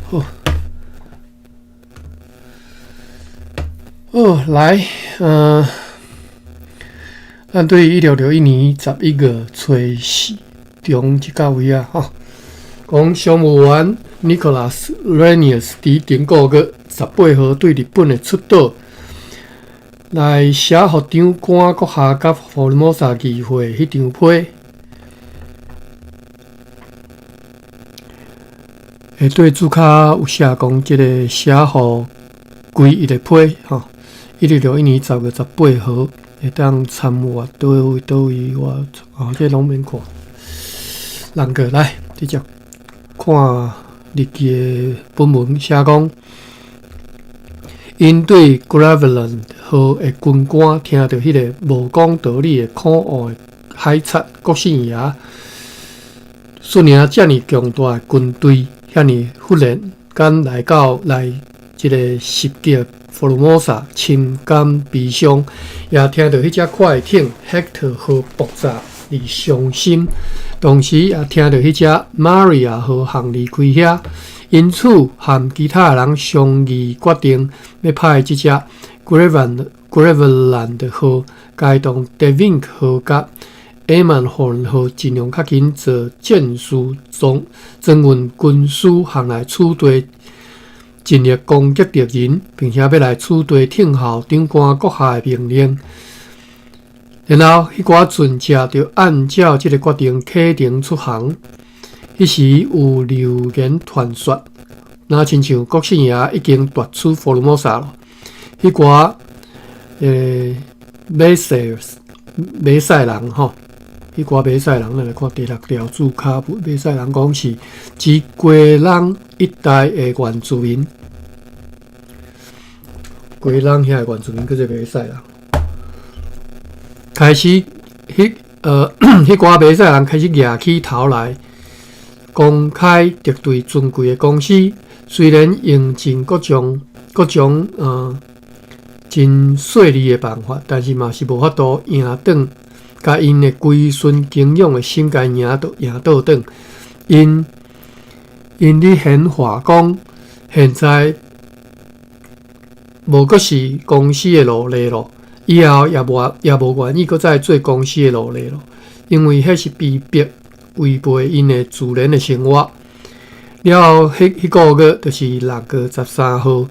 好，好來，咱對1661年11月初四中這到位啊，吼，講商務員 Nicholas Reyniers 佇頂個月18號對日本的出島來寫予長官閣下佮福爾摩沙議會彼張批。下底註跤有寫講，這个寫予歸一的批吼，1661年10月18號會當參閱佗位佗位我哦，這攏免看。人過來直接看日記的本文寫講，𪜶對 Graveland 號的軍官聽著彼个無講道理的可惡的海賊國姓爺率領遮爾強大的軍隊，遐爾忽然間來到來這个襲擊福爾摩沙，深感悲傷，也聽著彼隻快艇 Hector 號爆炸而傷心。同時也聽著彼隻 Maria 號航離開遐，因此和其他的人商議決定，欲派這隻 Graveland 號偕同 De Vinck 號佮 Amanhorn 號盡量較緊做戰士裝裝運軍事航來此地盡力攻擊敵人，並且欲來此地聽候長官閣下的命令。然後，彼寡船隻就按照這个決定啟程出航。彼時有流言傳說，若親像國姓爺已經奪取福爾摩沙囉。彼寡馬賽人吼，彼寡馬賽人，咱來看第六條註跤，馬賽人講是指基隆一帶的原住民，基隆遐的原住民叫做馬賽人。開始，彼寡馬賽人開始蜈起頭來，公開敵對尊貴的公司。雖然用盡各種各種真細膩的辦法，但是嘛是無法度贏轉，共𪜶的歸順敬仰的心共贏倒贏倒轉。𪜶𪜶咧閒話講，現在無閣是公司的奴隸囉，以後也無也無願意閣再做公司的奴隸囉，因為彼是被迫違背𪜶的自然的生活。了後，彼彼個月就是6月13號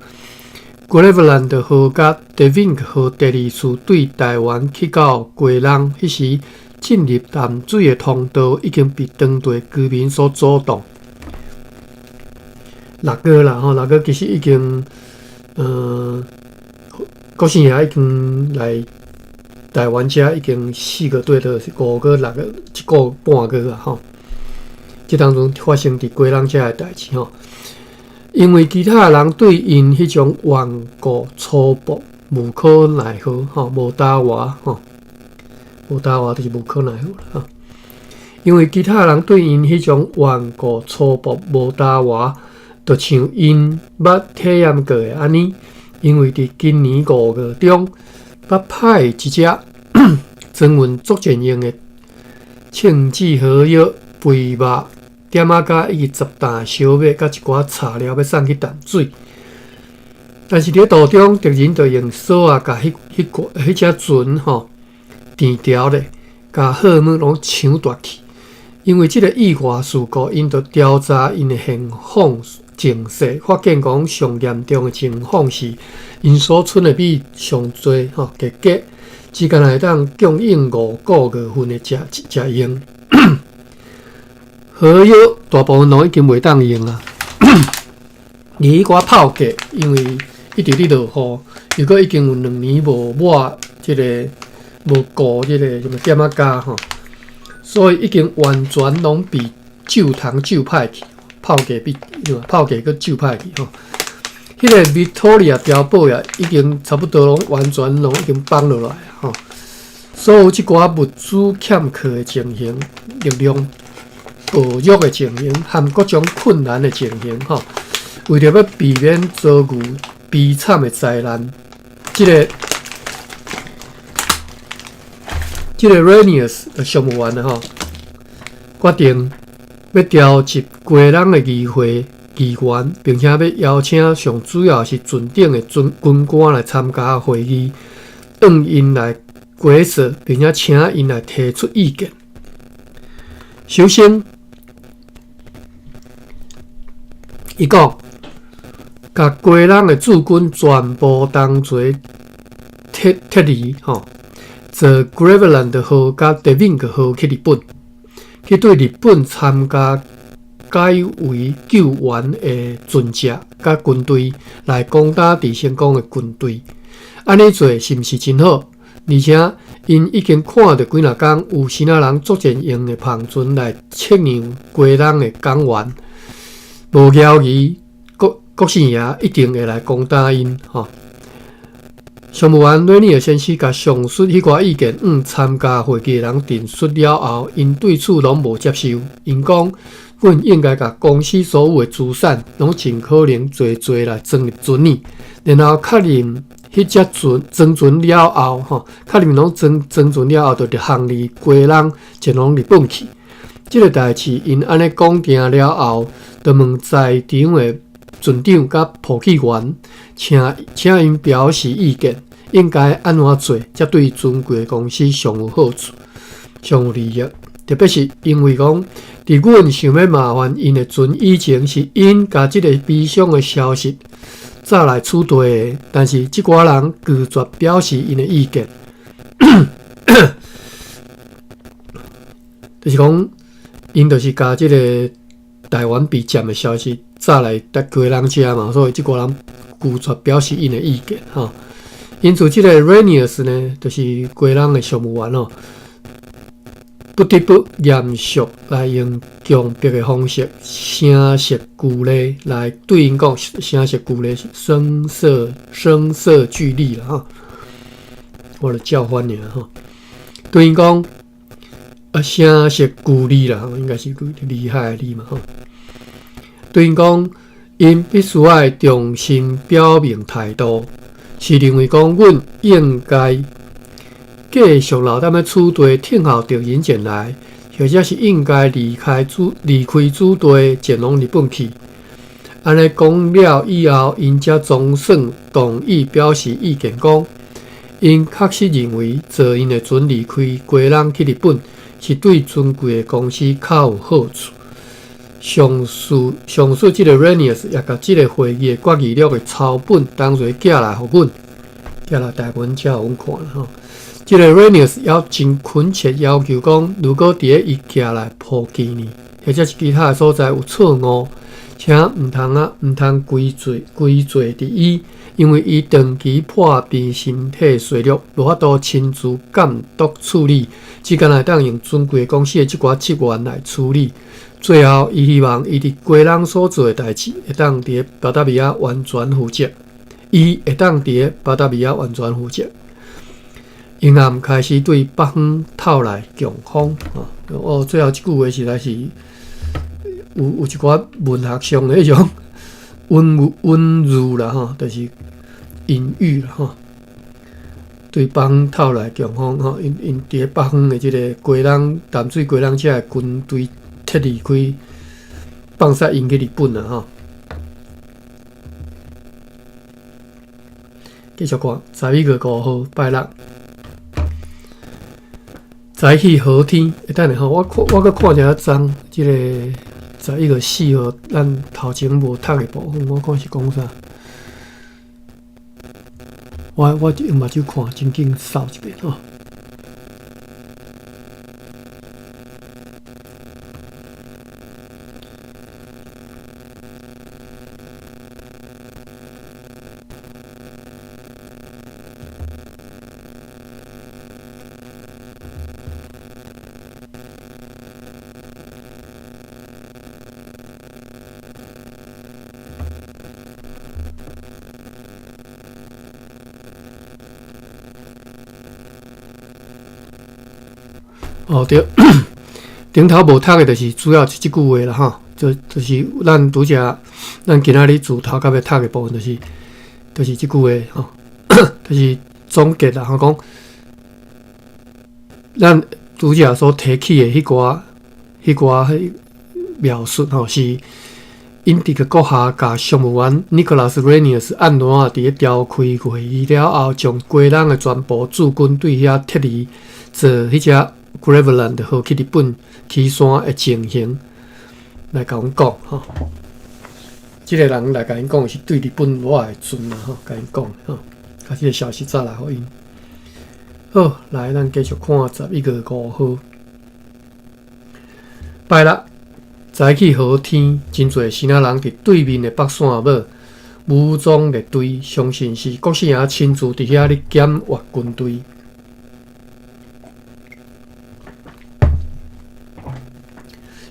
，Graveland 號佮 De Vinck 號第二次對台灣去到基隆，彼時進入淡水的通道已經被當地居民所阻擋。六月啦吼，六月其實已經，國姓爺已經來台灣遮已經4個對頭，是5月、6月一個半月啊吼。這當中發生佇基隆遮的代誌吼，因為其他的人對𪜶彼種頑固粗暴無可奈何吼，無答話吼，無答話就是無可奈何啦吼。因為其他人對𪜶彼種頑固粗暴無答話，就像𪜶捌體驗過的按呢。因為佇今年5月中，捌派一隻專門作戰用的銃子合約肥肉點仔膠以及10擔燒麥佮一寡柴料欲送去淡水，但是佇途中敵人就用索仔共彼彼個彼隻船吼纏牢咧，共貨物攏搶奪去。因為這个意外事故，𪜶就調查𪜶的現況情勢，發現講上嚴重的情況是𪜶所存的米上濟吼，結果只干焦會當供應5個月份的食食用。火藥大部分攏已經袂當用啊，而彼寡炮架，因為一直咧落雨，又閣已經有2年無抹這个無顧這个啥物點仔膠吼，所以已經完全攏被蛀蟲蛀歹去，炮架被炮架閣蛀歹去吼。彼个 Victoria 碉堡也已經差不多攏完全攏已經崩落來吼。所有這寡物資欠缺的情形，力量薄弱的情形，和各種困難的情形，吼，為著欲避免遭遇悲慘的災難，這个這个 Reyniers 的商務員吼，決定欲調集基隆的議會議員，並且欲邀請上主要是船頂的軍軍官來參加會議，向𪜶來解說，並且請𪜶來提出意見。首先，伊講，共基隆的駐軍全部同齊撤撤離，吼，坐 Graveland 號佮 Devinck 號去日本，去對日本參加解圍救援的船隻佮軍隊來攻打佇成功的軍隊。按呢做是毋是真好？而且，𪜶已經看著幾若工有啥人作戰用的帆船來測量基隆的港灣，無猶疑國國姓爺一定會來攻打𪜶。吼，商務員雷尼爾先生共上述彼寡意見，向參加會議的人陳述了後，𪜶對此攏無接受。𪜶講，阮應該共公司所有的資產，攏盡可能濟濟來裝入船裡，然後確認彼隻船裝船了後，吼，確認攏裝裝船了後，就航離基隆前往日本去。這個代誌，𪜶按呢講定了後，就問在場的船長佮簿記員，請請𪜶表示意見，應該按怎做，才對尊貴的公司上有好處、上有利益。特別是因為講，佇阮想欲麻煩𪜶的船以前，是𪜶共這個悲傷的消息早來處地的，但是這寡人拒絕表示𪜶的意見，就是講，𪜶就是共這個台灣被佔的消息早來佇基隆遮嘛，所以這寡人拒絕表示𪜶的意見，吼。因此，這個 Ranius 呢，就是基隆的商務員哦，不得不嚴肅來用強迫的方式，聲色俱厲來對𪜶講，聲色俱厲，聲色聲色俱厲啦，吼。我著照翻爾吼，對𪜶講啊，聲色俱厲啦，應該是厲害的厲嘛，吼。對𪜶講，𪜶必須愛重新表明態度，是認為講，阮應該繼續留踮咧此地等候敵人前來，或者是應該離開此離開此地前往日本去。按呢講了以後，𪜶才總算同意表示意見，講𪜶確實認為坐𪜶的船離開基隆去日本，是對尊貴的公司較有好處。上述上述這個 Ranius 也共這個會議的決議錄的抄本同齊寄來予阮，寄來台灣遮予阮看啦吼。這個 Ranius 也真懇切要求講，如果佇咧伊寄來簿記呢，或者是其他的所在有錯誤，請毋通啊，毋通歸罪歸罪佇伊，因為伊長期破病，身體衰弱，無法度親自監督處理，只干焦會當用尊貴公司的這寡職員來處理。最後，伊希望伊佇基隆所做的代誌，會當佇咧巴達維亞完全負責。伊會當佇咧巴達維亞完全負責。黑暗開始對北方透來強風。哦，最後這句話實在是有有一寡文學上的彼種隱隱喻啦，吼，就是隱喻啦，吼。對北方透來強風，吼，𪜶𪜶佇咧北方的這個基隆淡水基隆遮的軍隊撤離開，放駛𪜶去日本啦，吼。繼續看，11月5號拜六，早起好天。欸，等下吼，我看我閣看一下昨，這個11月4號，咱頭前無讀的部分，我看是講啥？我我用目睭看，真緊掃一遍吼。哦，對，頂頭無讀的，就是主要是這句話啦，吼，就就是咱拄才，咱今仔日自頭到尾讀的部分，就是就是這句話，吼，就是總結啦，吼，講咱拄才所提起的彼寡彼寡彼描述，吼，是 𪜶伫個閣下共商務員 Nicholas Ranius 按怎佇咧召開會議了後，將基隆的全部駐軍對遐撤離，坐彼隻 Graveland 號去日本岐山的情形來共阮講吼。這个人來共𪜶講是對日本倚的船啊吼，共𪜶講吼，共這个消息早來予𪜶。好，來，咱繼續看11月5號，拜六早起好天，真濟支那人佇對面的北線尾武裝列隊，相信是國姓爺親自佇遐咧檢閱軍隊。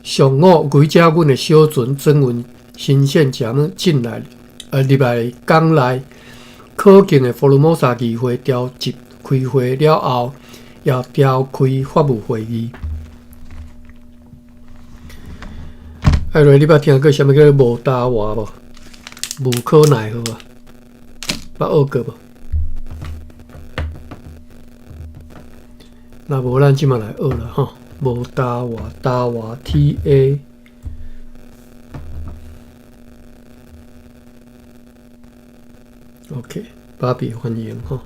上午，規隻阮的小船轉運新鮮食物進來，入來港內。可敬的福爾摩沙議會召集開會了後，也召開法務會議。艾瑞，你捌聽過啥物叫做無焦活無？無可奈何啊？捌學過無？若無，咱這馬來學啦吼。無焦活，焦活 T A。OK，芭比歡迎吼。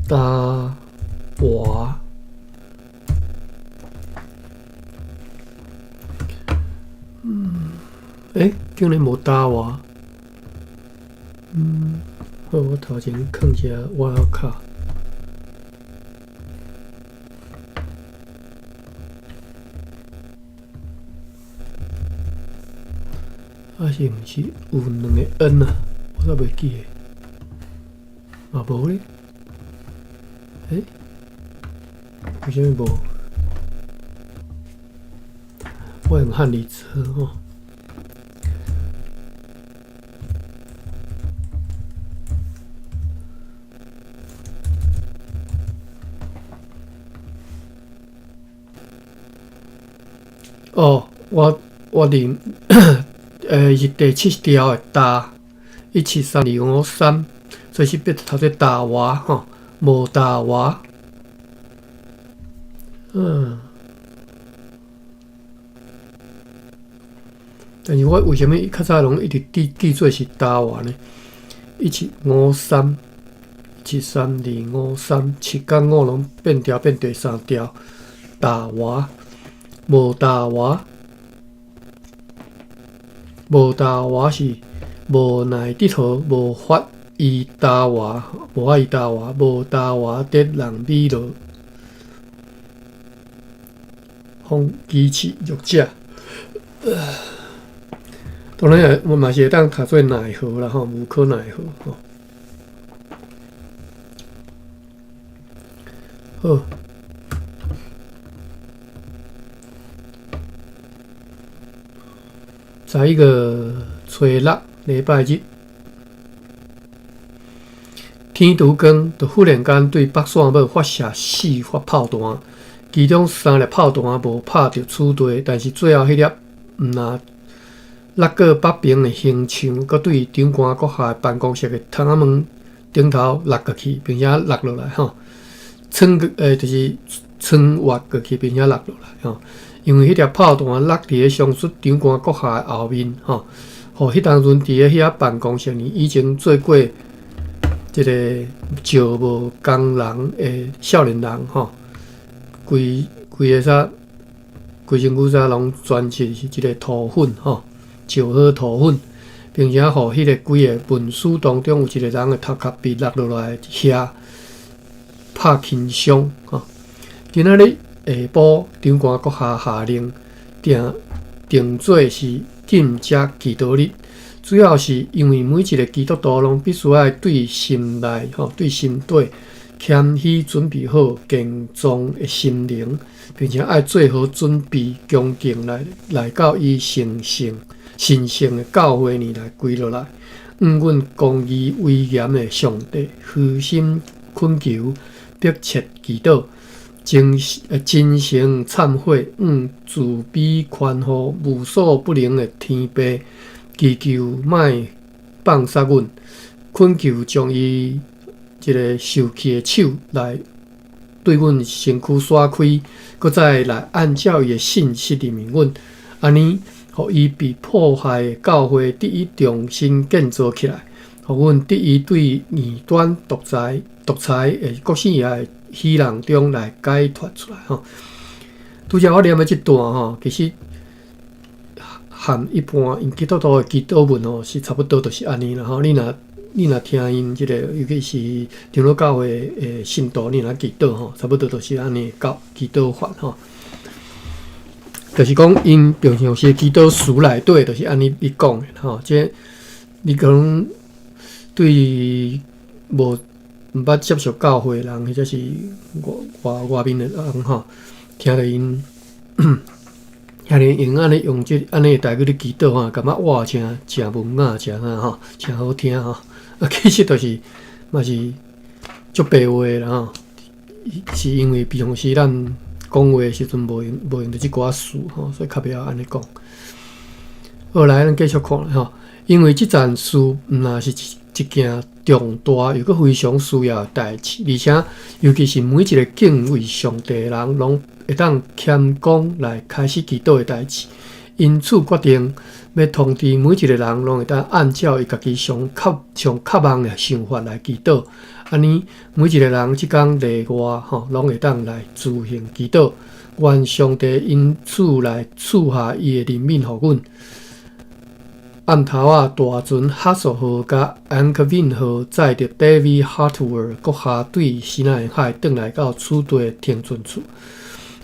焦活，欸，竟然無焦活。好，我頭前囥一下我卡。啊是毋是有兩个 N 啊？我煞袂記得，嘛無咧。欸？為啥物無？我用漢字字吼。哦，我認，是第七條的焦，173253，所以是變讀做焦活吼，無焦活。但是我為啥物較早攏一直記做是焦活呢？1753，73253，七佮五攏變調變第三調，焦活，無焦活，無焦活是無奈得何，無法伊焦活，無法伊焦活，無焦活得人美樂，風機器弱者。當然，我嘛是會當讀做奈何啦吼，無可奈何吼。好，11月初6禮拜日，天拄光，就忽然間對北線尾發射四發炮彈，其中三粒炮彈無拍著此地，但是最後彼粒毋若落過北爿的刑場，閣對長官閣下的辦公室的窗仔門頂頭落過去，並且落落來吼，穿過就是穿越過去，並且落落來吼。因為彼粒炮彈落佇咧上述長官閣下的後面吼，予彼當陣佇咧遐辦公室裡已經做過這個招募工人的少年人吼，規規个啥規身軀啥攏全是這个塗粉吼。石膏塗粉，並且予彼个幾个文書當中有一个人的頭殼被落落來遐拍輕傷吼。今仔日下晡，長官閣下下令定做是禁食祈禱日，主要是因為每一个基督徒攏必須愛對心內吼，對心底謙虛準備好健壯的心靈，並且愛做好準備，恭敬來到伊神聖神聖的教會裡來跪落來，向阮公義威嚴的上帝虛心懇求，迫切祈禱，真誠懺悔，向慈悲寬厚無所不能的天父祈求，莫放殺阮，懇求將伊這个受氣的手來對阮身軀徙開，閣再來按照伊的信實任命阮，按呢，予伊被破壞的教會得以重新建造起來，予阮得以對異端獨裁、獨裁的國勢的虛弄中來解脫出來。吼，拄才我念的這段吼，其實和一般𪜶基督徒的祈禱文吼是差不多，就是按呢啦。吼，你若聽𪜶這個，尤其是長老教會的信徒，你若祈禱吼，差不多就是按呢教祈禱法吼。就是講，𪜶平常時祈禱詞內底，就是按呢咧講的吼。這你可能對無毋捌接觸教會的人，或者是外外外面的人吼，聽著𪜶遐爾用按呢用這按呢的台語咧祈禱吼，感覺哇，誠誠文雅，誠啥吼，誠好聽吼。啊，其實就是嘛是足白話啦吼，是因為平常時咱講話的時陣無用著這寡詞吼，所以較袂曉按呢講。好，來，咱繼續看吼，因為這件事毋若是一一件重大又閣非常需要的代誌，而且尤其是每一個敬畏上帝的人，攏會當謙恭來開始祈禱的代誌。因此決定欲通知每一個人，攏會當按照伊家己上較上渴望的想法來祈禱。按呢，每一個人這工例外吼，攏會當來自行祈禱。願上帝因此來賜下伊的憐憫予阮。暗頭仔，大船哈索號佮安克敏號載著 David Hartwell 閣下對西奈海轉來到此地停船處。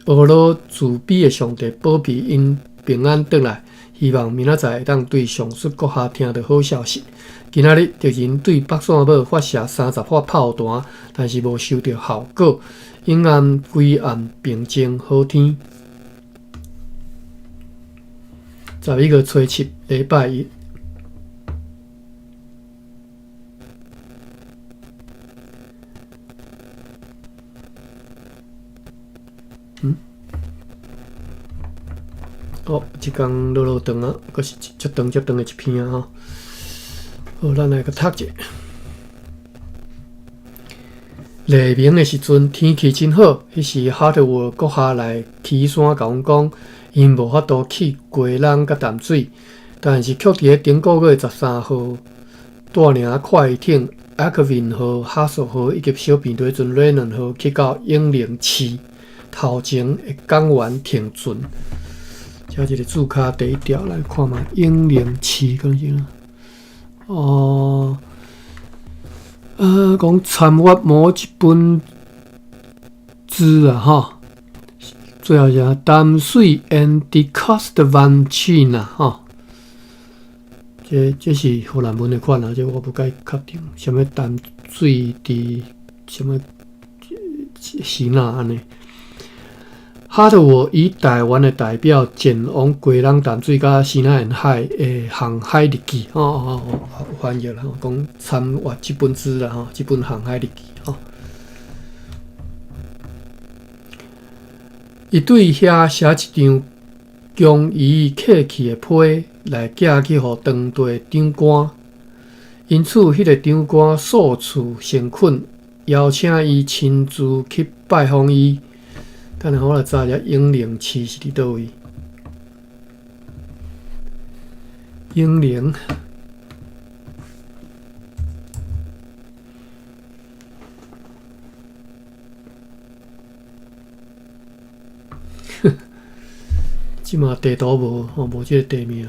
呵咾慈悲的上帝保庇𪜶平安轉來，希望明仔載會當對上述閣下聽著好消息。今仔日敵人對北線堡發射30發炮彈，但是無收著效果。永暗規暗平靜好天。11月初7，禮拜一。嗯？哦，這工落落長啊，閣是足長足長的一篇啊！吼，好，咱來閣讀者。黎明的時陣，天氣真好。彼時哈特沃閣下來岐山共阮講，𪜶無法度去基隆佮淡水，但是卻佇咧頂個月13號，帶領快艇阿克文號、哈索號以及小平台船雷能號去到永寧市頭前的港灣停船。這一個字卡第一條來看覓，永寧市敢是啥？哦。講參閱某一本書啊，吼，最後是淡水 and the coast van China 吼，這是荷蘭文的款啊，這我無介確定，啥物淡水佇啥物是哪按呢？哈特沃以台灣的代表前往基隆淡水佮西奈沿海的航海日記，哦哦哦，有翻譯啦，講參閱這本書啦，吼，這本航海日記，吼。伊對遐寫一張供伊客氣的批來寄去予當地長官，因此彼個長官數次誠懇邀請伊親自去拜訪伊。等下我來查一下永寧市是佇佗位？永寧，這馬地圖無吼，無這個地名。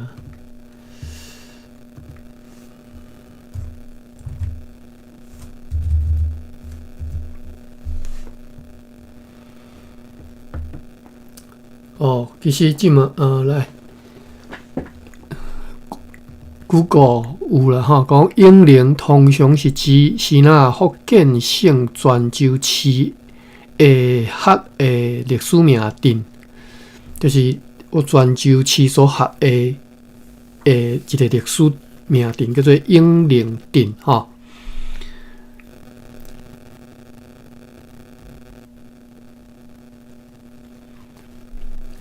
哦，其實這馬來，Google 有啦吼，講永寧通常是指是那福建省泉州市下轄的歷史名鎮，就是我泉州市所轄的的一個歷史名鎮，叫做永寧鎮吼。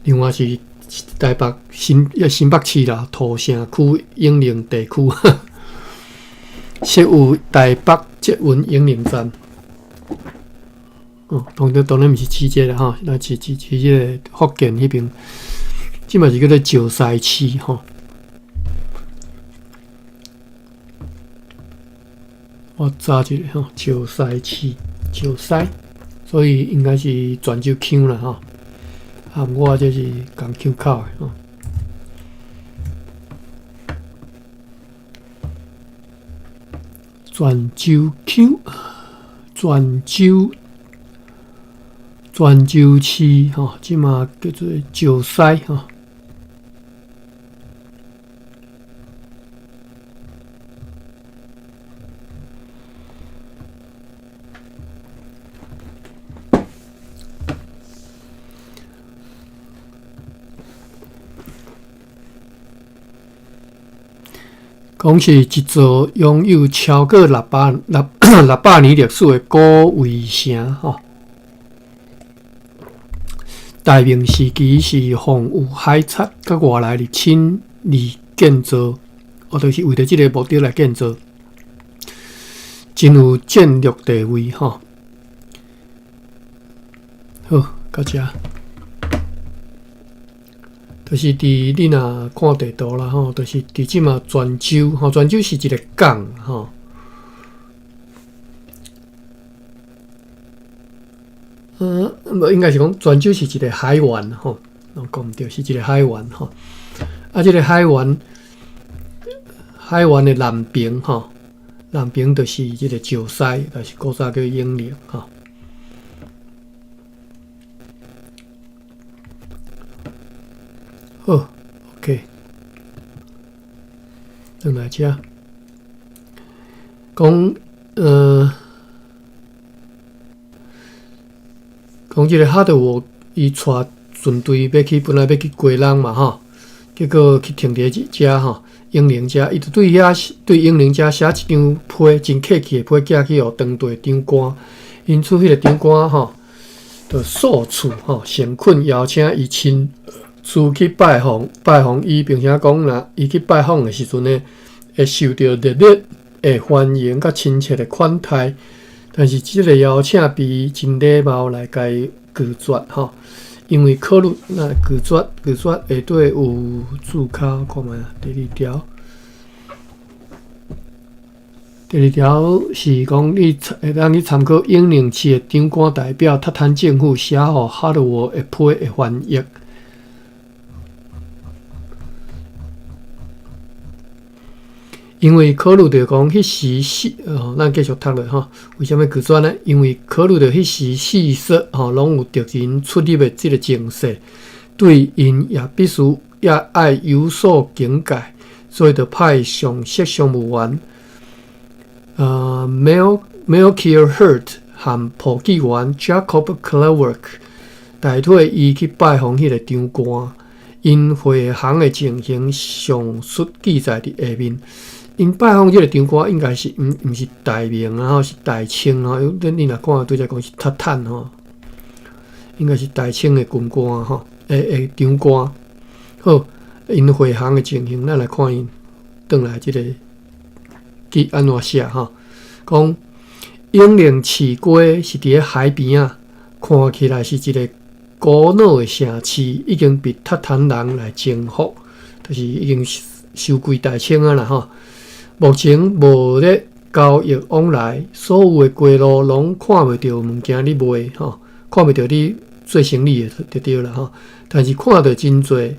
另外是台北新新北市啦，土城區永寧地區，設有台北捷運永寧站。哦，當然當然毋是市這啦吼，那是這个福建彼邊，這嘛是叫做石西市吼。我查一下吼，石西市，石西，所以應該是泉州腔啦吼。啊，我這是仝腔口的吼。泉州腔，泉州，泉州市吼，這嘛叫做石西吼。講是一座擁有超過600年歷史的古圍城吼。大明時期是防有海賊佮外來入侵而建造，哦，就是為著這个目的來建造，真有戰略地位吼。好，到遮。就是佇你若看地圖啦吼，就是佇這馬泉州吼，泉州是一个港吼。無應該是講泉州是一个海灣吼，攏講毋對，是一个海灣吼。啊，這个海灣，海灣的南邊吼，南邊就是這个石西，就是古早叫永寧吼。好，OK，轉來遮，講，講這个哈德沃伊帶船隊欲去，本來欲去基隆嘛吼，結果去停佇遮吼，永寧遮，伊就對遐對永寧遮寫一張批，真客氣的批，寄去予當地長官，因此彼个長官吼，就數次吼誠懇邀請伊親自去拜訪拜訪伊，並且講若伊去拜訪的時陣呢，會受著熱烈的歡迎佮親切的款待。但是這个邀請被伊真禮貌來共伊拒絕吼，因為考慮那拒絕拒絕下底有註腳看覓啊？第二條，第二條是講你會當去參考永寧市的長官代表韃靼政府寫予哈德沃的批的翻譯。因為考慮著講，彼時四哦，咱繼續讀落吼。為啥物拒絕呢？因為考慮著彼時四處吼，攏有敵人出入的這个情勢，對𪜶也必須也愛有所警戒，所以就派上席商務員，Melchior Hurt 和簿記員 Jacob Clewerk 代替伊去拜訪彼个長官。𪜶會行的情形詳述記載佇下面。𪜶拜訪這个長官應該是毋毋是大明啊，吼是大清吼。你若看拄才講是韃靼吼，應該是大清的軍官吼，欸長官。好，𪜶會行的情形，咱來看𪜶轉來這个記按怎寫吼？講永寧市街是佇咧海邊仔，看起來是一个古老的城市，已經被韃靼人來征服，就是已經收歸大清啊啦吼。目前無咧交易往來，所有的街路攏看袂著有物件咧賣吼，看袂著咧做生意的就對啦吼。但是看著真濟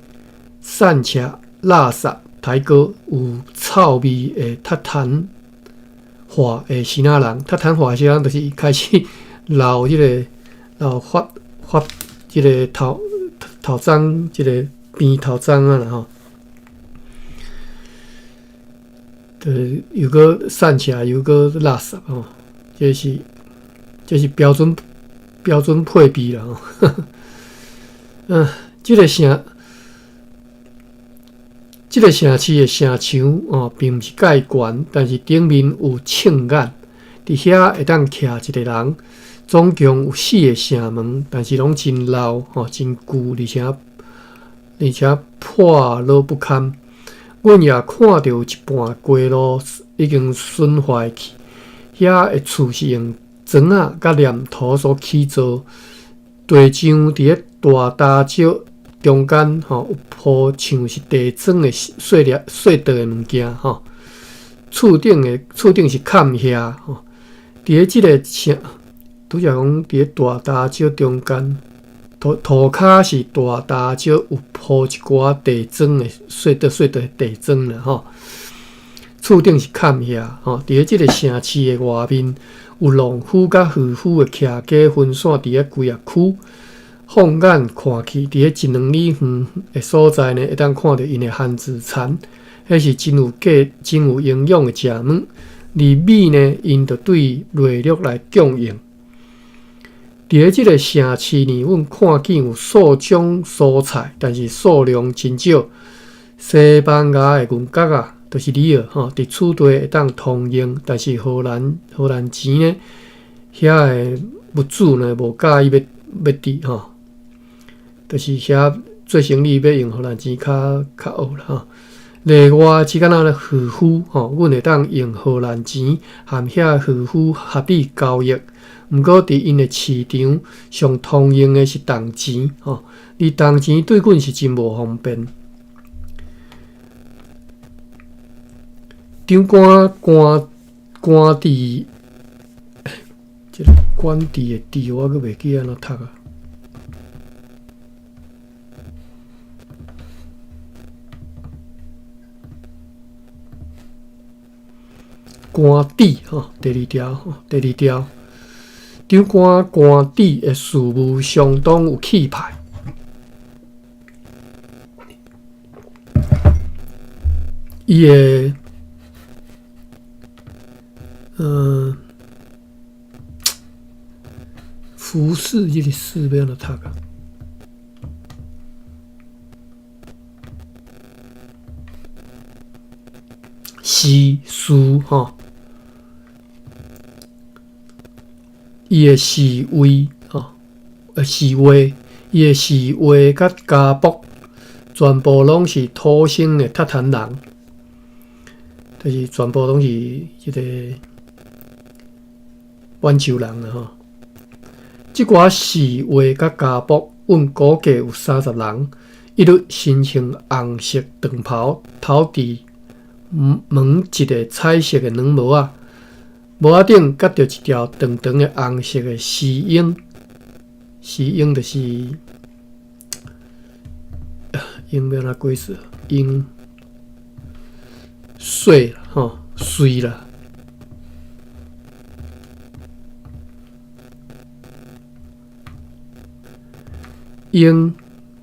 散赤、垃圾、抬高有臭味的韃靼化的爍爁人，韃靼化的爍爁人就是開始留這个留髮髮這个頭頭鬃，這个辮頭鬃啊啦吼。就是又閣散赤，又閣垃圾吼，這是標準配備啦吼。嗯，這个城市的城牆哦，並毋是蓋懸，但是頂面有銃眼，佇遐會當徛一個人。總共有四个城門，但是攏真老吼，真舊，而且破落不堪。阮也看著有一半街路已經損壞去，遐的厝是用磚仔佮黏土所起造。地上佇咧大礁石中間吼，有鋪像是地磚的細粒細塊的物件吼。厝頂是崁遐吼。佇咧這個城，拄才講佇咧大礁石中間，塗跤是大礁石有鋪一寡地磚的細塊細塊的地磚啦吼。厝頂是崁遐吼。佇咧這個城市的外面，有農夫佮漁夫的徛家分散佇咧規个區。放眼看去，佇咧一兩里遠的所在呢，會當看著𪜶的番子田，彼是真有價、真有營養的食物。而米呢，𪜶就對內陸來供應。佇咧這個城市呢，阮看見有數種蔬菜，但是數量真少。西班牙的銀角仔，就是里爾吼，佇此地會當通用，但是荷蘭錢呢，遐的物主呢無佮意欲佇吼，就是遐做生意欲用荷蘭錢較較惡啦吼。例外，只敢若漁夫吼，阮會當用荷蘭錢和遐漁夫合理交易。毋過，佇𪜶的市場上通用的是銅錢吼，而銅錢對阮是真無方便。長官官官佇，這个官佇的佇我閣袂記按怎讀啊。官邸吼，第二條吼，第二條，長官官邸的事務相當有氣派。伊的，服飾這個字欲按怎讀啊？是事吼，伊的侍衛吼，侍衛，伊的侍衛佮家僕，全部攏是土生的韃靼人，就是全部攏是這个滿洲人啦吼。這寡侍衛佮家僕，阮估計有30人，一律身穿紅色長袍，頭戴紋一个彩色的軟帽仔，帽仔頂結著一條長長的紅色的絲纓，絲纓就是纓欲按怎解釋？纓穗吼，穗啦。纓，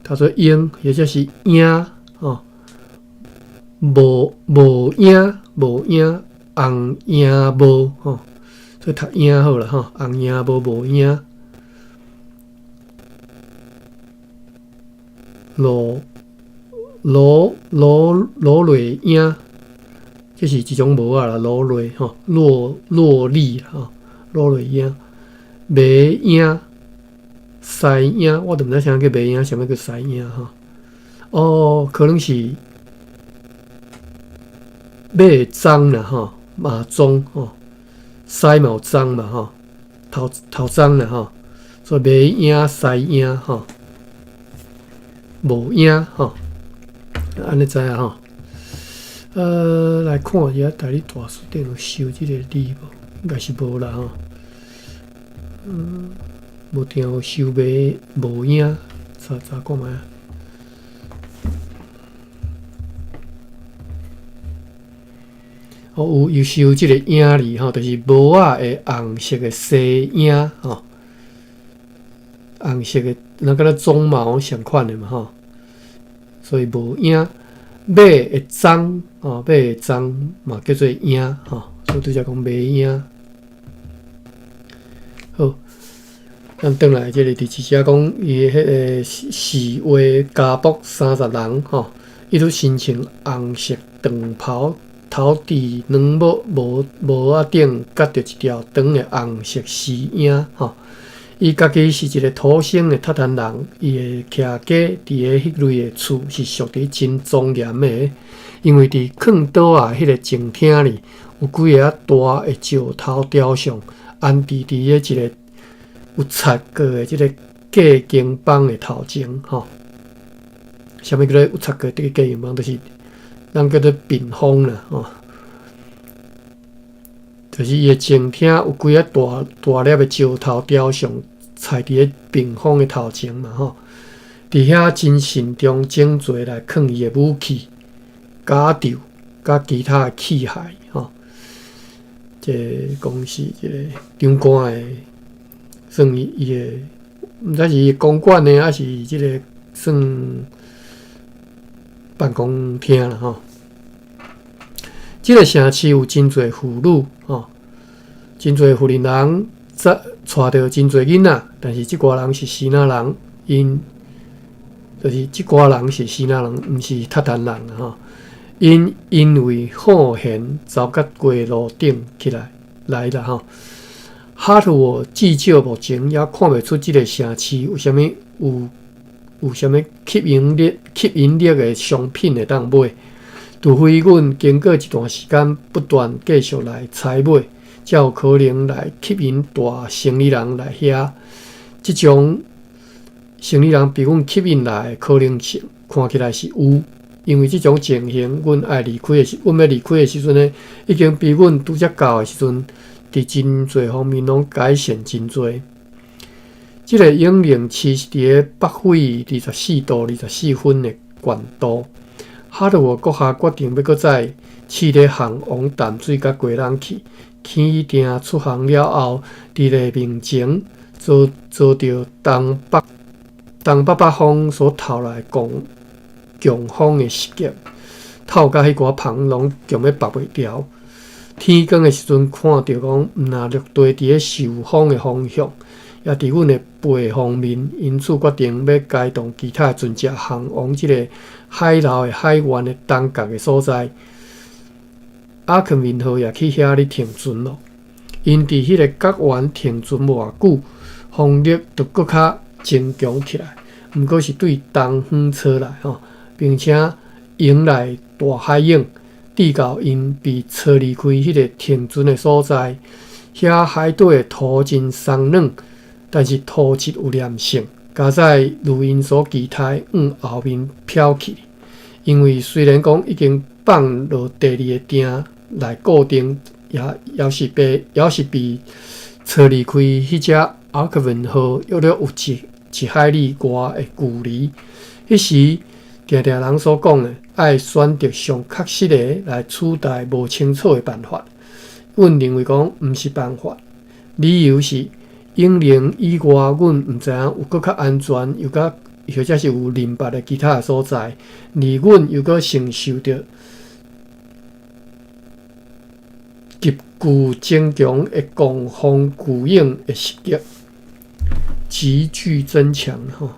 讀做纓，或者是影吼。無影無影紅影帽吼，所以讀影好啦吼，紅影帽無影。羅螺影，這是一種帽仔啦，羅螺吼，箬笠吼，羅螺影，馬影，獅影，我都毋知啥叫馬影，啥物叫獅影吼。哦，可能是馬的鬃啦吼，馬鬃吼，獅嘛有鬃嘛吼，頭鬃啦吼，所以馬影、獅影吼，無影吼，按呢知影吼。來看一下台語大辭典有收這個字無？應該是無啦吼。無定有收馬無影，查看覓啊？哦，有收這個影字吼，就是帽仔的紅色的絲影吼，紅色的，那敢若鬃毛相款的嘛吼，所以無影。馬的鬃吼，馬的鬃嘛叫做影吼，所以拄才講馬影。好，咱轉來這个佇這遮講，伊彼个侍衛家僕30人吼，伊都身穿紅色長袍。頭戴軟帽，帽仔頂結著一條長的紅色絲纓吼。伊家己是一个土生的韃靼人，伊的徛家佇个彼類的厝是屬於真莊嚴的，因為佇囥桌仔彼个正廳裡有幾个大的石頭雕像，安置佇咧一个有擦過的這个過更房的頭前吼。啥物叫做有擦過這个過更房？就是咱叫做屏風啦吼。就是伊的前廳有幾仔大大粒的石頭雕像，踩佇咧屏風的頭前嘛吼。佇遐真慎重整齊來囥伊的武器、甲胄、佮其他的器械吼。這講是這个長官的，算伊伊的，毋知是伊公館的，抑是這个算辦公廳啦吼。這个城市有真濟婦女吼，真濟婦人人帶著真濟囡仔，但是這寡人是支那人，𪜶就是這寡人是支那人，毋是韃靼人吼。𪜶因為好閒走到街路頂起來來啦吼。哈圖爾至少目前猶看袂出這个城市有啥物有有啥物吸引力的商品會當買。除非阮經過一段時間不斷繼續來採買，才有可能來吸引大生意人來遐。這種生意人被阮吸引來的可能性，看起來是有，因為這種情形，阮愛離開的時，阮欲離開的時陣呢，已經比阮拄才到的時陣，佇真濟方面攏改善真濟。這个永寧市是佇咧北緯24度24分的懸度。哈圖爾閣下決定欲閣再試咧航往淡水佮基隆去。起訂出航了後，佇黎明前遭遭著東北東北北風所透來強強風的襲擊，透甲彼寡帆攏強欲縛袂牢。天光的時陣，看著講毋若陸地佇咧受風的方向，也佇阮的背方面，因此決定欲開動其他的船隻航往這个海流的海灣的東角的所在。阿肯明號也去遐咧停船囉。𪜶佇彼个角灣停船無偌久，風力就閣較增強起來，毋過是對東方吹來吼，並且迎來大海湧，直到𪜶被吹離開彼个停船的所在。遐海底的土真鬆軟，但是土質有黏性，加載如𪜶所期待向後面飄去。因為雖然講已經放落第二个碇來固定，也猶是被猶是被吹離開彼隻阿克文號約略有一一海里外的距離。彼時，定定人所講的，愛選擇上確實的來取代無清楚的辦法。阮認為講毋是辦法，理由是永寧以外，阮毋知影有閣較安全，又較或者是有認捌的其他的所在，而阮又閣承受著急劇增強的狂風巨湧的襲擊，急劇增強吼，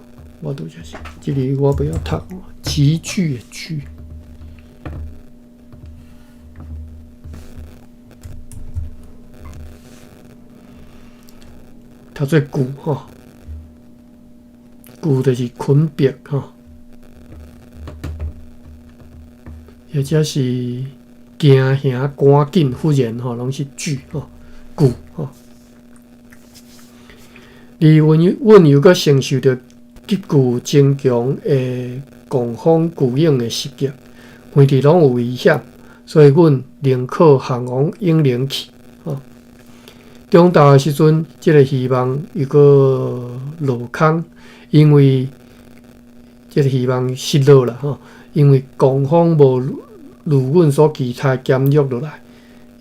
我拄則是這个我袂曉讀，急劇的劇，讀做巨吼，巨就是捆迫吼，或者是驚嚇、趕緊、忽然吼，攏是巨吼、巨吼。而阮阮又閣承受著急劇增強的狂風巨湧的襲擊，遠佇攏有危險，所以阮寧可航往永寧去。吼，中晝的時陣，這个希望又閣落空，因為這个希望失落啦吼，因為狂風無如阮所期待減弱落來，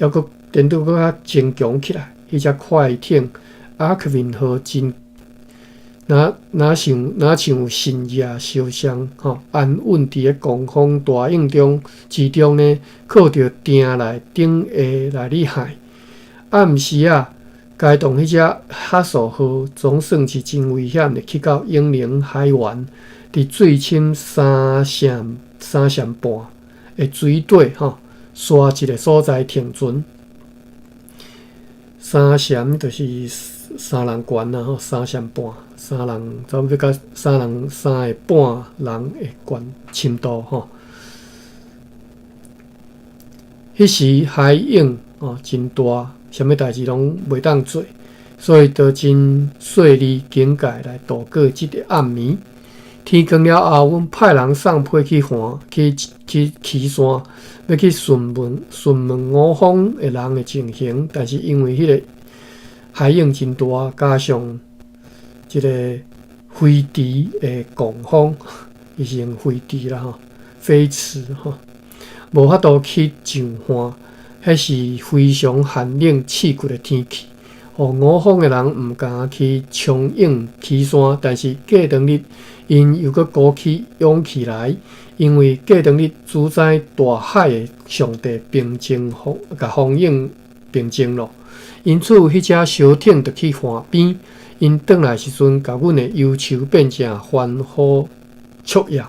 猶閣顛倒閣較增強起來。彼隻快艇阿克文號真若若像若像深夜燒傷吼，安穩佇咧狂風大湧中之中呢，靠著碇來頂下來咧海。暗時仔，開動彼隻哈索號總算是真危險的去到永寧海灣，佇水深三尺三尺半的水底吼，沙一个所在停船。三尺就是三人懸啦吼，三尺半，三人差不多到三人三个半人的懸深度吼。彼時海湧哦真大，啥物代誌攏袂當做。所以就真細膩警戒來度過這个暗暝。天光了後，阮派人送批去岸，去去岐山，欲去詢問詢問五方的人的情形。但是因為彼个海湧真大，加上這个飛馳的狂風，伊是用飛馳啦吼，飛馳吼，無法度去上岸，彼是非常寒冷刺骨的天氣。予五方的人毋敢去衝湧岐山，但是過當日，𪜶又閣鼓起勇氣來，因為過當日主宰大海的上帝平靜風，共風湧平靜咯。因此，彼隻小艇就去岸邊。𪜶轉來時陣，共阮的憂愁變成歡呼雀躍，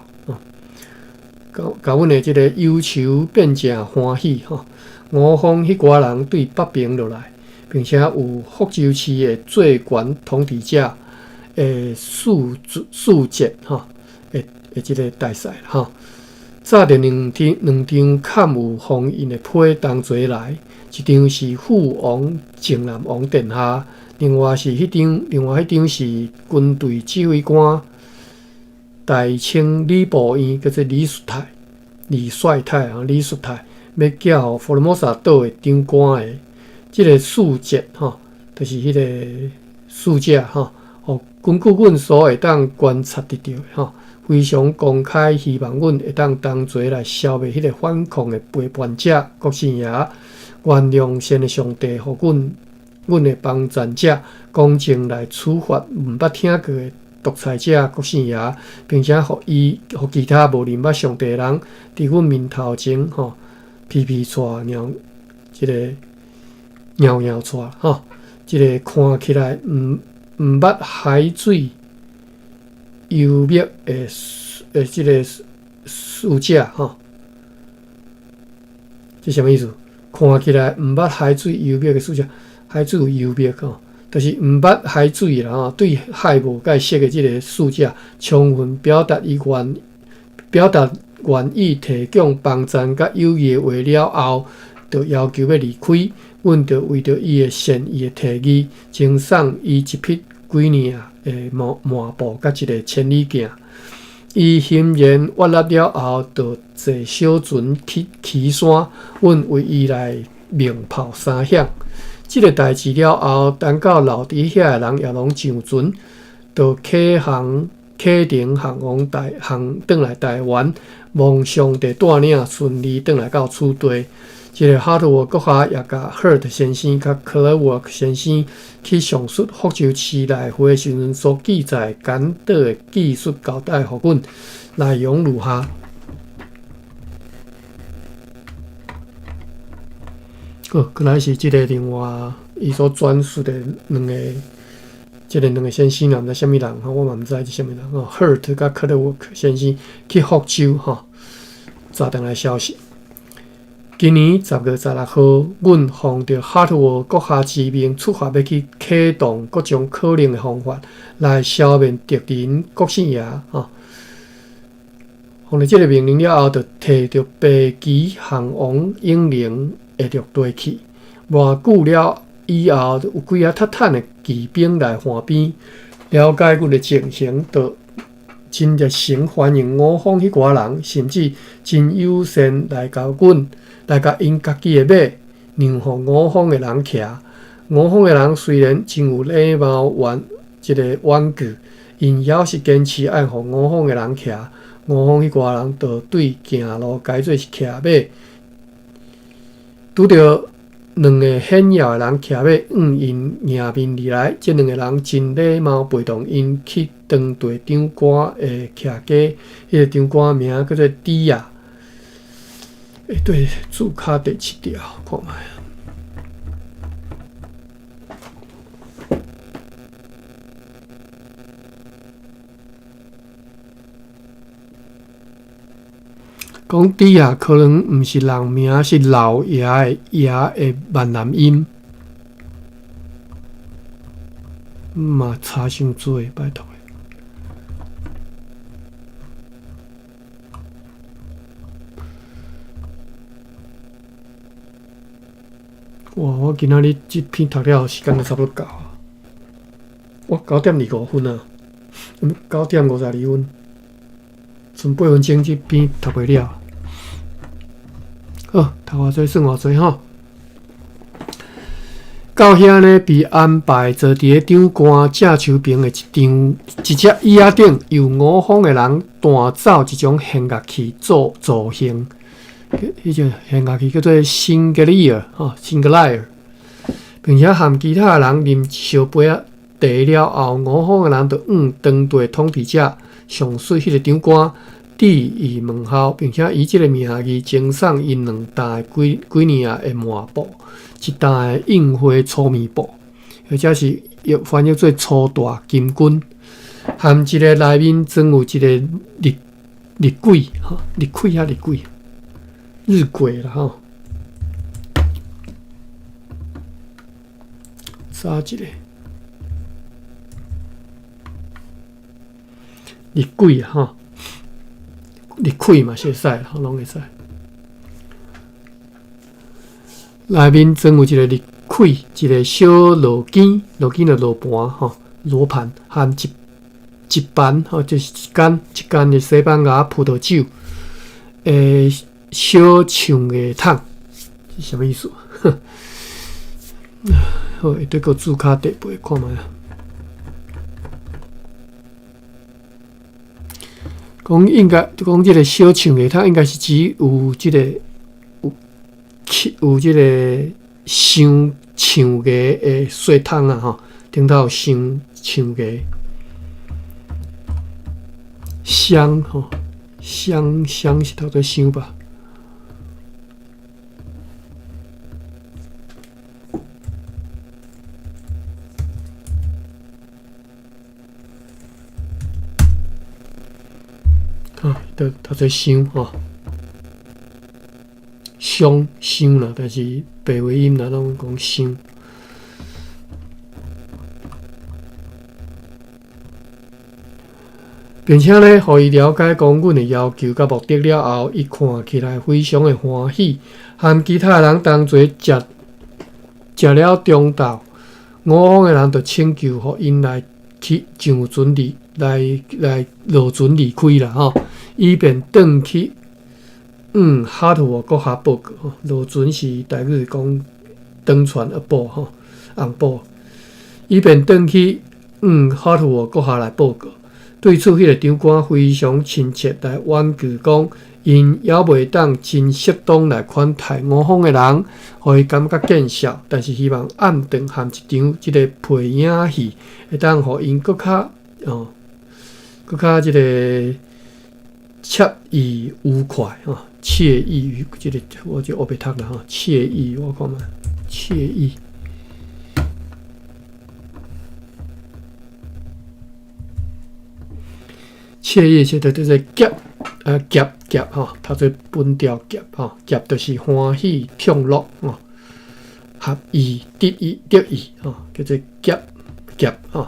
共共阮的這个憂愁變成歡喜。吼，五方彼寡人對北爿落來，並且有福州市的最懸統治者的使使節吼，的的這个大使吼，紮著兩張兩張嵌有封印的批同齊來，一張是父王靖南王殿下，另外是彼張，另外彼張是軍隊指揮官大清禮部院叫做李述泰、李帥泰啊，李述泰欲寄予福爾摩沙島的長官的這个使節吼，就是彼个使者吼，予根據阮所會當觀察得著的吼，非常公開，希望阮會當同齊來消滅彼个反抗的背叛者國姓爺，願良善的上帝予阮阮的幫贊者公正來處罰毋捌聽過的獨裁者國姓爺，並且予伊予其他無認捌上帝的人佇阮面頭前吼皮皮剉尿，這个尿尿剉吼，這个看起來毋毋捌海水幽默的的這个使者吼，這啥物意思？看起來毋捌海水幽默的使者，海水有幽默吼，就是毋捌海水啦吼，對海無解釋的這个使者，充分表達伊願表達願意提供幫贊佮友誼的話了後，就要求欲離開。阮就為著伊的善意的提議，贈送伊一匹幾內亞的麻麻布佮一个千里鏡。伊欣然悅納了後，就坐小船去岐山，阮為伊來鳴炮三響。這个代誌了後，等到留佇遐的人也攏上船，就啟航啟程航往台航轉來台灣，望上帝帶領順利轉來到此地。這个哈圖閣下也共赫特先生佮克萊沃克先生去上述福州市來回的時陣所記載簡短的記述交代予阮，內容如下。好，閣來是這个另外伊所轉述的兩个，這个兩个先生啊，毋知啥物人吼，我嘛毋知是啥物人吼。赫特佮克萊沃克先生去福州吼，查轉來消息。今年10月16號，阮奉著哈圖爾閣下之命出發，欲去啟動各種可能的方法來消滅敵人國姓爺。吼，奉著這个命令了後，就提著白旗項王英靈的陸地去。偌久了以後，有幾个踢坦的騎兵來岸邊了解阮的情形，就真熱誠歡迎五方彼寡人，甚至真友善來共阮。來共𪜶家己的馬讓予五方的人騎。五方的人雖然真有禮貌婉這个婉拒，𪜶猶是堅持愛予五方的人騎。五方彼寡人就對行路改做是騎馬，拄著兩个顯要的人騎馬向𪜶迎面而來，這兩个人真禮貌陪同𪜶去當地長官的徛家，彼个長官名叫做迪亞。欸，對，註卡第七條，看覓。講迪亞可能毋是人名，是老爺的爺的閩南音。嘛查傷濟，拜託。哇！我今仔日這篇讀了，時間就差不多到。我9點25分啊，9點52分，剩8分鐘，這篇讀袂了。好，讀偌濟算偌濟吼。到遐呢，被安排坐佇咧長官正手爿的一張一隻椅仔頂，由五方的人彈奏一種弦樂器做造型。彼種弦樂器叫做辛格利爾吼，辛格萊爾，並且和其他的人啉一小杯仔茶了後，五方的人就向當地統治者上述彼個長官致以問候，並且以這个名義贈送𪜶兩擔的幾幾年仔的麻布，一擔的印花粗棉布，或者是又翻譯做粗大金棍，含一个內面裝有一个日日晷吼，日晷抑日晷，日晷啦吼。查一个日晷啊吼，日晷嘛是會使啦，攏會使。內面裝有一個日晷，一個小羅羹，羅羹就羅盤吼，羅盤含一一盤吼，就是一罈一罈的西班牙葡萄酒的小象牙桶，是啥物意思？好，會得閣注跤地背看覓啊？講應該講這個小象牙桶，應該是指有這個有有這個鑲象牙的細桶啊吼，頂頭有鑲象牙箱吼，箱箱是讀做箱吧？啊，讀讀做箱吼，箱箱啦，但是白話音啦，攏講箱。並且呢，予伊了解講阮的要求佮目的了後，伊看起來非常的歡喜，和其他人同齊食食了中晝，五方的人就請求予𪜶來去上船離來來落船離開啦吼，以便轉去向哈圖沃國家報告吼。落船是台語講登船一步吼，紅步，以便轉去向哈圖沃國家來報告。對此，彼個長官非常親切來婉拒講，𪜶猶袂當真適當來款待五方的人，予伊感覺見笑。但是希望暗頓含一場這个皮影戲，會當予𪜶閣較哦，閣較這个愜意愉快吼，愜意愉這个我就烏白讀啦吼，愜意我看覓，愜意。愜意是叫做夾啊夾夾吼，讀做本調夾吼，夾就是歡喜暢樂吼，合意得意得意吼，叫做夾夾吼，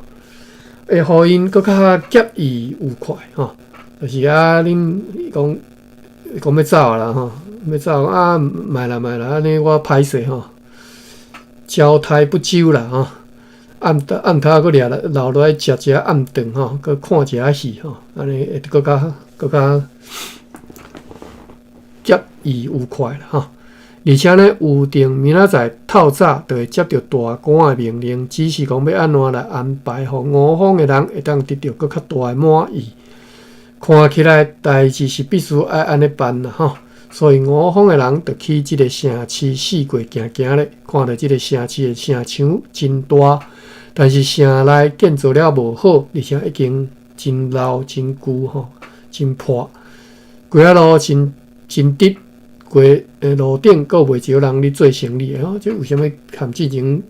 會予𪜶閣較夾意愉快吼，就是啊，恁講講欲走啦吼，欲走啊，莫啦莫啦，按呢我歹勢吼，交代不周啦吼。暗暗頭閣掠來留落來食一下暗頓吼，閣看一下戲吼，按呢會閣較閣較夾意愉快啦吼。而且呢，預定明仔載透早就會接著大官的命令，只是講欲按怎來安排，予五方的人會當得著閣較大的滿意。看起來代誌是必須愛按呢辦啦吼，所以五方的人就去這个城市四界行行咧，看著這个城市的城牆真大。但是城內建造了無好，而且已經真老、真舊吼，真破。街仔路真真直，街路頂閣袂少人咧做生意的吼。這為啥物含之前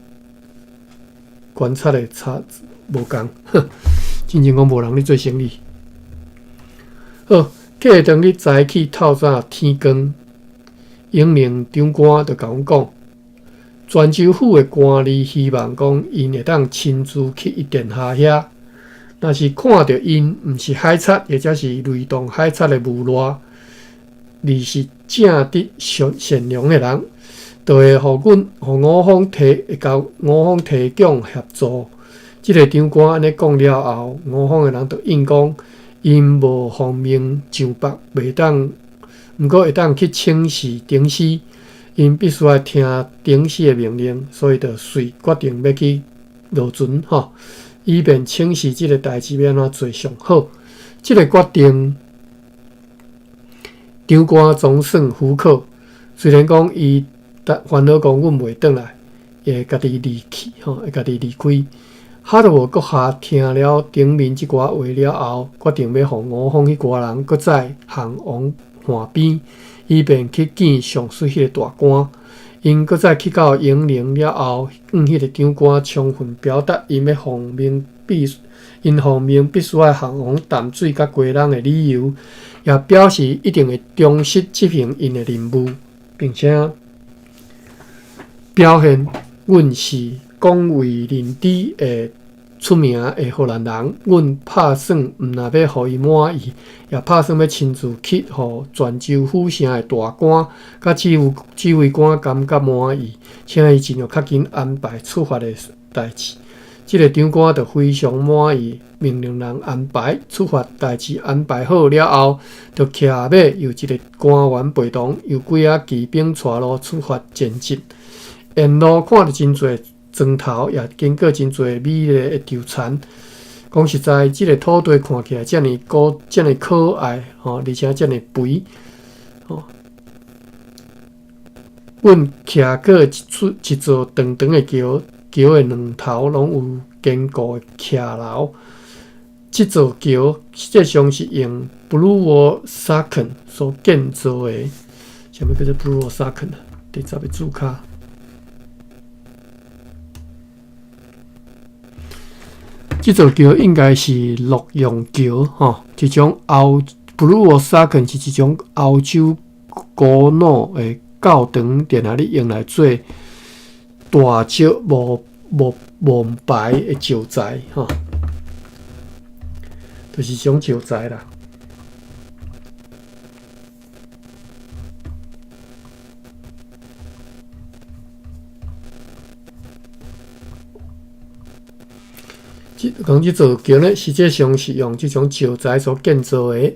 觀察的差無仝？進前講無人咧做生意。好，隔當日早起透早天光，英靈長官就共阮講。泉州府的官吏希望講，𪜶會當親自去伊殿下遐，若是看著𪜶毋是海賊，或者是雷同海賊的無賴，而是正直善善良的人，就會予阮予五方提會共五方提供協助。這个長官按呢講了後，吳方的人就應講，𪜶無奉命上北，袂當，毋過會當去請示頂司，𪜶必須愛聽頂司的命令，所以就遂決定欲去落船吼，以便請示這个代誌欲按怎做上好。這个決定，長官總算許可。雖然講伊煩惱講阮袂轉來，會家己離去吼，會家己離開。哈羅閣下聽了頂面這寡話了後，決定欲予吳方彼寡人閣再項王岸邊，以便去見上述彼个大官。𪜶閣再去到營林了後，向彼个長官充分表達𪜶欲奉命必𪜶奉命必須愛項王淡水佮基隆的理由，也表示一定會忠實執行𪜶的任務，並且表現阮是廣為人知的出名的荷蘭人。阮拍算毋若欲予伊滿意，也拍算欲親自去予泉州府城的大官佮指揮官感覺滿意，請伊盡量較緊安排出發的代誌。這个長官就非常滿意，命令人安排出發代誌安排好了後，就騎馬由一个官員陪同，由幾仔騎兵帶路出發前進。沿路看著真濟磚頭，也經過真濟美麗的稻田。講實在，這个土地看起來遮爾古，遮爾可愛，吼，而且遮爾肥，吼。阮騎過一座長長的橋，橋的兩頭攏有堅固的徛樓。這座橋實際上是用 Blue Saken 所建造的。啥物叫做 Blue Saken 啊？第十个字跤。這座橋應該是洛陽橋，吼，一種歐 Blue Saken 是一種歐洲古老的教堂，定定咧用來做大石木牌的石材，吼，就是這種石材啦。講這座橋呢，實際上是用這種石材所建造的。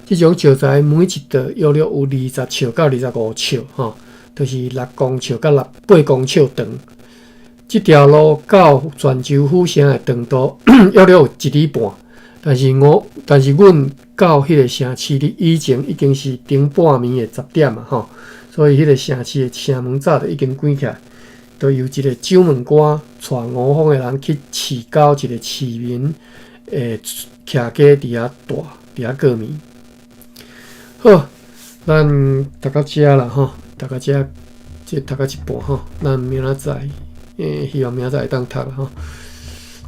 這種石材每一道約略有20尺到25尺，吼，就是6公尺到8公尺長。這條路到泉州府城的長度約略有一里半，但是阮到彼个城市裡以前已經是頂半暝的10點啊，吼，所以彼個城市的城門早就已經關起來。就由一个守門官帶吳方的人去市郊一个市民的徛家佇遐住，佇遐過暝。好，咱讀到遮啦吼，讀到遮，這讀到一半吼，咱明仔載，希望明仔載會當讀啦吼。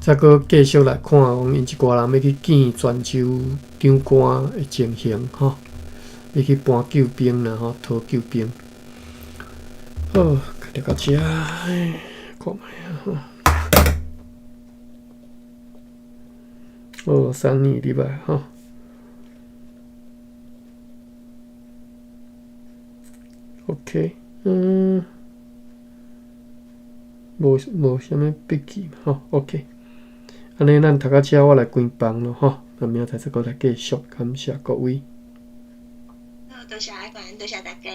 再閣繼續來看講，𪜶一寡人欲去見泉州長官的情形吼，欲去搬救兵啦吼，討救兵。好。讀到遮，看覓啊吼。好，三年禮拜吼。OK，無啥物筆記吼。OK，按呢咱讀到遮，我來關房囉吼。咱明仔載再閣來繼續，感謝各位。好，多謝阿管，多謝大家。